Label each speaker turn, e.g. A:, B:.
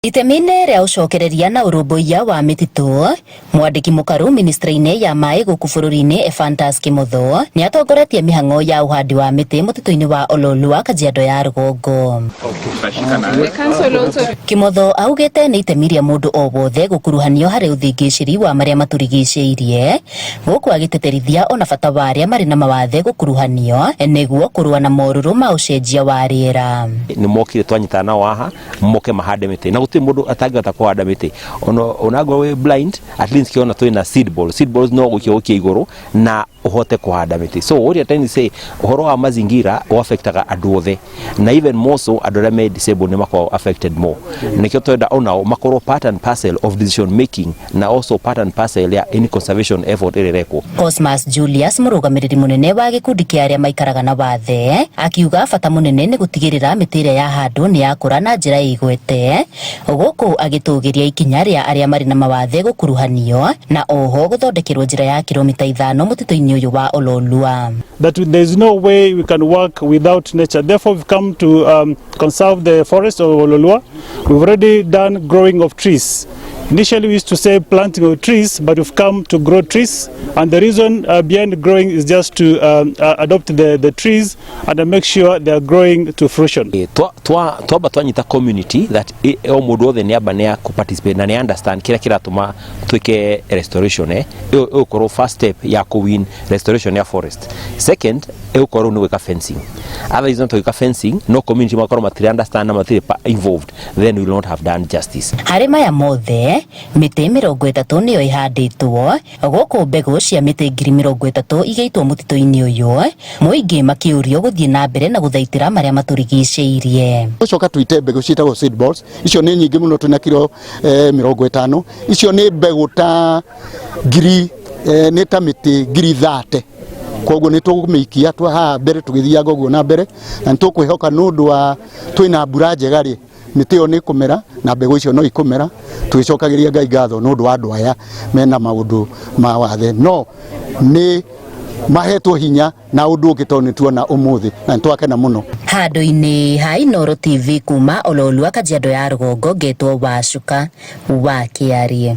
A: Itemi-inĩ rĩa ũcokereria na ũrũmbũiya wa mĩtitũ, mwandĩki mũkaru ministry-inĩ ya maĩ gũkũ bũrũri-inĩ Ephantus Kimotho nĩ atongoretie mĩhang'o ya ũhandi wa mĩtĩ mũtitũ-inĩ wa Ololua, Kajiado ya Rũgongo. Kimotho augĩte nĩ itemi rĩa mũndũ o wothe gũkuruhanio harĩ ũthingĩcĩri wa marĩa matũrigicĩirie, gũkũ agĩtĩtĩrithia ona bata wa arĩa marĩ na mawathe gũkuruhanio nĩguo kũrũa na morũrũ ma ũcenjia wa rĩera.
B: Nĩ mokire twanyitana nao haha moke mahande mĩtĩ na gũtirĩ mũndũ atangĩhota kũhanda mĩtĩ ona onangorwo wĩ blind, at least kĩona twĩna seed balls. Seed balls no gũikia gũikia igũrũ na ũhote kũhanda mĩtĩ. So what you're trying to say, ũhoro wa mazingira ũaffectaga andũ othe, na even more so andũ arĩa me disabled nĩ makoragwo affected more. Nĩkĩo twenda onao makorwo part and parcel of decision making na also part and parcel ya any conservation effort ĩrĩa ĩrekwo.
A: Cosmas Julius, mũrũgamĩrĩri mũnene wa gĩkundi kĩa arĩa maikaraga na wathe, akiuga bata mũnene nĩ gũtigĩrĩra mĩtĩ ĩrĩa yahandwo nĩ yakũra na njĩra ĩigwete, gũkũ agĩtũgĩria ikinya rĩa arĩa marĩ na mawathe gũkuruhanio na oho gũthondekerwo njĩra ya kilomita 5 mũtitũ-inĩ ũyũ wa Ololua.
C: That there is no way we can work without nature. Therefore, we've come to conserve the forest of Ololua. We've already done growing of trees. Initially, we used to say planting of trees, but we've come to grow trees. And the reason behind growing is just to adopt the trees and make sure they are growing to fruition.
B: Twamba twanyita community that o mũndũ wothe nĩ amba nĩ participate na nĩ understand kĩrĩa kĩratũma twĩke restoration, ĩyo ĩgũkorwo first step ya kũ win restoration ya forest. Second, ĩgũkorwo nĩ gwĩka fencing. Otherwise, no twĩka fencing no community makorwo matirĩ understand na matirĩ involved, then we will not have done justice.
A: Harĩ maya mothe, mĩtĩ 30 nĩyo ĩhandĩtwo gũkũ, mbegũ cia mĩtĩ 30,000 igĩitwo mũtitũ-inĩ ũyũ, mũingĩ makĩũrio gũthiĩ na mbere na gũthaitĩra marĩa matũrigicĩirie.
D: Tũcoka tuite mbegũ ciĩtagwo seed balls. Icio nĩ nyingĩ mũno, twĩna kiro 50. Icio nĩ mbegũ ta ngiri nĩ ta mĩtĩ 30,000. Koguo nĩ tũgũmĩikia twa haha mbere tũgĩthiaga ũguo na mbere, na nĩ tũkwĩhoka nĩ ũndũ wa twĩna mbura njega rĩ, mĩtĩ ĩyo nĩ ĩkũmera na mbegũ icio no ikũmera, tũgĩcokagĩria Ngai ngatho nĩ ũndũ wa andũ aya mena maũndũ ma wathe no nĩ mahetwo hinya na ũndũ ũngĩ, tondũ nĩ tuona ũmũthĩ na nĩ twakena mũno.
A: Handũ-inĩ ha Inooro TV kuma Ololua, Kajiado ya Rũgongo, ngetwo Wacuka wa Kĩarie.